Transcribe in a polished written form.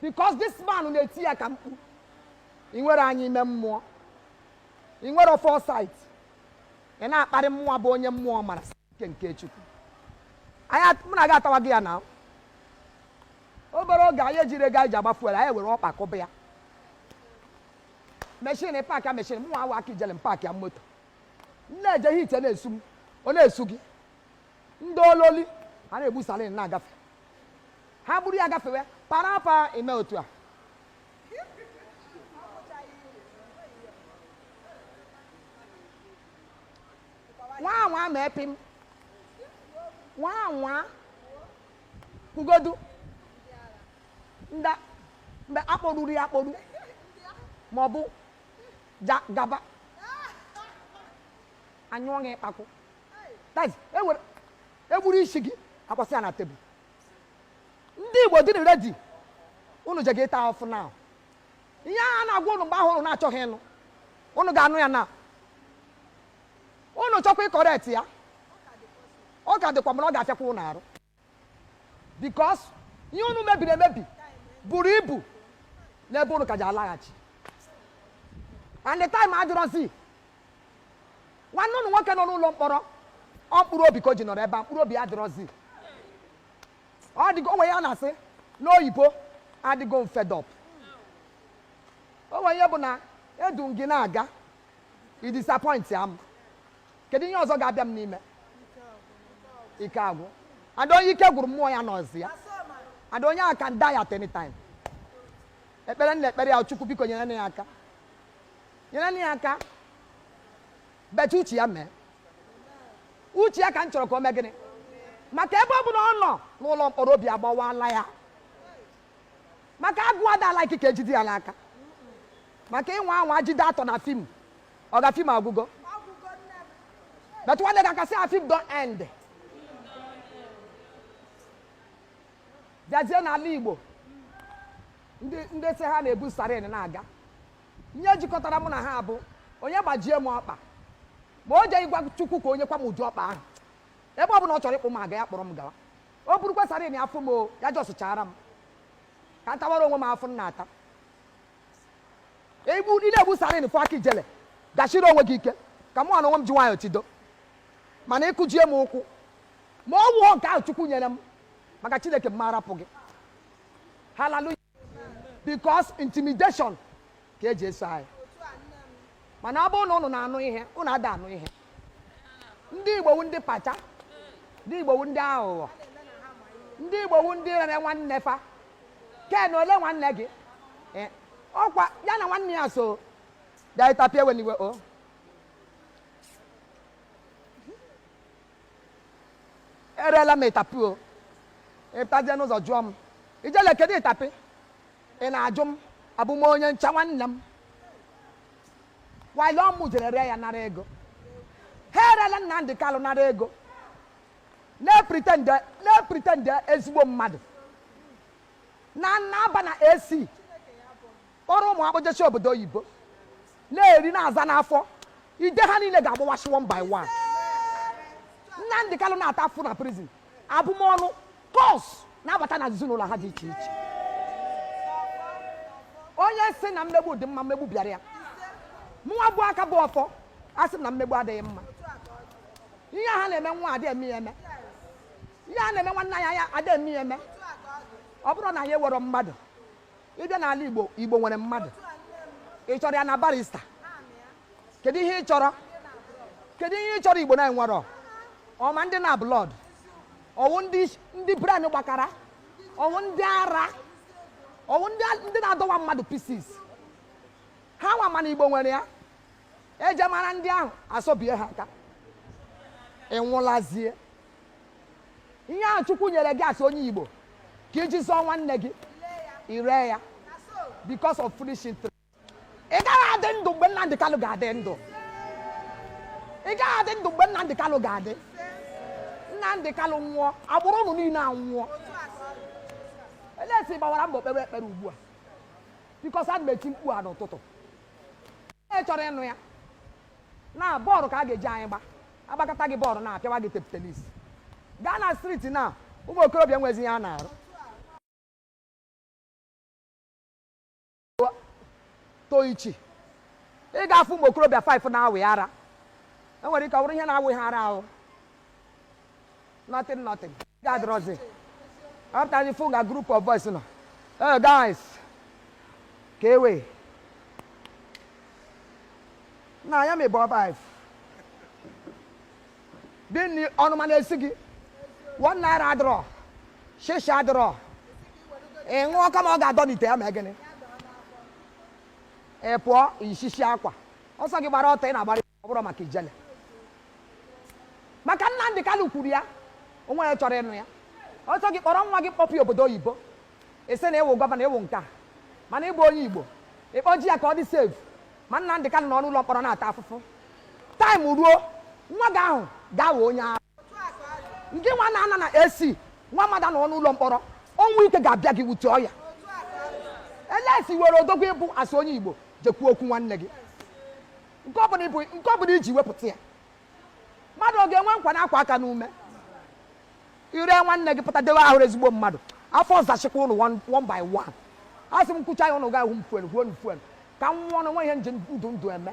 Because this man na-eti ya ka mkpu. Ị nwere anya ime mmụọ, ị nwere foresight, ị na-akparị mmụọ bụ onye mmụọ mara ike nke Chukwu. Anyị mụ na gị atawa gị ya na obere oge. Anyị ejiri ego anyị ji agba fuel, anyị were ọkpa kụba ya machine, park ya machine. Mụ awa aka ijele m park ya moto, m na-eje ihe ite na-esu m, ọ na-esu gị. Ndị ololi ha na-egbu sarin na-agafe, ha buru ya gafewe parapa eme otu a. Nwa anwa ma epi m, nwa anwa kwugodu nda mgbe akpọruru ya akpọru ma ọ bụ gaba anyụọ gị ịkpakwụ. That is, ewere egburu isi gị akwasị ya na tebụl. Ndị Igbo dị ready, unu je ga ịta afụ na ihe a na-agwa unu mgbe ahụ unu na-achọghị ịnụ. Unu ga-anụ ya na unu chọkwa ịcorrect ya, ọ ka dịkwa, mana ọ ga-afịakwa unu arụ, because ihe unu mebiri emebi buru ibu n'ebe unu ka ji alaghachi, and the time adịrọzi. Nwanne unu nwoke nọ n'ụlọ mkpọrọ, ọ mkpụrụ obi ka o ji nọrọ ebe a, mkpụrụ obi adịrọzi. Ọ dịgo onwe ya na-asị n'oyibo, adịgo m fed up. O nwere ihe bụ na edu m gị na-aga, i disappoint ya m. Kedu ihe ọzọ ga-abịa m n'ime? Ike agwụ. And onye ike gwụrụ, mmụọ ya nọzi ya, and onye ahụ can die at any time. Ekpere m na-ekpere ya, Chukwu biko nyere ya aka, nyere ya aka. Betu uche ya mee uche ya ka m chọrọ ka o mee gịnị, maka ebe ọ bụla ọ nọ n'ụlọ mkpọrọ, obi agbawala ya, maka agụ adala ikike ejide ya n'aka, maka ịnwa anwa jide atọ na film. Ọ ga film agwụgo, but nwanne gị aka sị ha, film don end. Bịazie n'ala Igbo, ndị sị ha na-ebu sarin na-aga, ihe jikọtara mụ na ha bụ onye gbajie m ọkpa, ma o jeghị gwa Chukwu ka onye kwa m ụdị ọkpa ahụ. Ebe ọ bụla ọ chọrọ ịkpụ m aga, ya kpọrọ m gawa. O burukwa sarin afọ m, o ya jọsụchara m ka m tawara onwe m afọ m na-ata. Egbu ị na-egbu sarin fụ aka ijele, gachiri onwe gị ike ka mụ na onwe m ji nwayọọ tido. Mana ịkụjie m ụkwụ, ma ọ wụọ nke ahụ Chukwu nyere m, maka Chineke m arapụ gị. Hallelujah. Because intimidation ka eji eso anyị. Mana ọ bụrụ na ụnụ na-anụ ihe, ụnụ ada anụ ihe. Ndị Igbo wu ndị pacha, ndị Igbo wu ndị aghụghọ, ndị Igbo wu ndị rere nwanne fa. Ken ole nwanne gị? Ọkwa ya na nwanne ya so bịa ịtapịa ewe n'iwe o erela m ịtapị o. Ịpụtazie n'ụzọ jụọ m, ijele kedu ịtapị ị na-ajụ m? Abụ m onye ncha nwanne m wile ọmụ jere ree ya nara ego. Ha erela Nnamdị Kalụ nara ego, na-epretend ezigbo mmadụ na na-aba na AC, kpọrọ ụmụ akpọjechi obodo oyibo na-eri na-aza n'afọ. Ide ha niile ga-agbawashi one by one. Nnamdị Kalụ na-ata afụ na prison, abụmọnụ kọs na-abata na ezinụlọ ha dị iche iche. Onye sị na mmegbu dị mma, mmegbu bịara ya. Mụnwa bụ aka bụ ọfọ, a sị m na mmegbu adịghị mma. Ihe ha na-eme nwa adị eme ya eme, ihe a na-eme nwanne anyị anya adị eme ya eme. Ọ bụrụ na anyị ewere mmadụ ịbịa n'ala Igbo, Igbo nwere mmadụ. Ị chọrọ ya na barrister? Kedu ihe ị chọrọ? Kedu ihe ị chọrọ Igbo na-enwerọ? Ọma ndị na blood, ọwụ ndị brain gbakara, ọwụ ndị ara, ọwụ ndị na-adọwa mmadụ pieces. Ha nwa mana Igbo nwere ya. Eje mara ndị ahụ asọbie ha aka, ịnwụlazie. Ihe ahụ Chukwu nyere gị asị onye Igbo ka iji zọọ nwanne gị, ire ya because of foolish interest. Ị gaghị adị ndụ mgbe Nnamdị Kalụ ga-adị ndụ. Ị gaghị adị ndụ mgbe Nnamdị Kalụ ga-adị. Nnamdị Kalụ nwụọ, agbụrụ ụnụ niile anwụọ. Elesi gbawara mbọ kpewe ekpere ugbu a, because ana m eti mkpu a n'ụtụtụ. Onye chọrọ ịnụ ya na bọọlụ ka a ga-eji anyị gba, agbakọta gị bọọlụ na-apịawa gị table tennis. Gaa na street na ụmụ okorobịa nwezi ihe a na-arụ. Too ichi, ị ga-afụ ụmụ okorobịa 5 na-awị ara. Enwere ike ọ bụrụ ihe na-awị ha ara ahụ, nothing, nothing ga-adịrọzi. After the phone ga group of boys nọ, "Hey guys, ka ewe na ya mebọ 5 dị ọnụma na-esi gị ₦1 adịrọ, shisha adịrọ, ị ṅụọ kama ọ ga-adọ n'ite ya. Ma gịnị? Ị pụọ ishishi akwa ọsọ gị gbara ọtọ, ị na-agbara. Ọ bụrụ maka ijele, maka Nnamdị Kanụ kwuru ya, onwe ya chọrọ ịnụ ya. Ọsọ gị kpọrọ nwa gị kpọpụ ya obodo oyibo, ị sị na ịwụ governor, ịwụ nke a, mana ịbụ onye Igbo, ịkpọji ya ka ọ dị safe. Ma Nnamdị Kanụ nọ n'ụlọ mkpọrọ na-ata afụfụ. Time ruo, nwa gị ahụ ga-aghọ onye agha. Nke nwa na-ana na AC, nwa mmadụ nọ n'ụlọ mkpọrọ, ọnwụ ike ga-abịa gị wute ọya. Elesi were odogwu ịbụ asị onye Igbo jekwuo okwu nwanne gị, nke ọ bụla ịbụ, nke ọ bụla iji wepụta ya. Mmadụ ọ ga-enwe nkwa na-akwa aka n'ume ire nwanne gị pụta dewe ahụrụ ezigbo mmadụ afọ zachikwa ụnụ one, one by one. A sị m kwucha ya, ụnụ ga-ahụ m fuel, huo fuel ka m nwụọ na nwe ihe nji ndụ ndụ eme.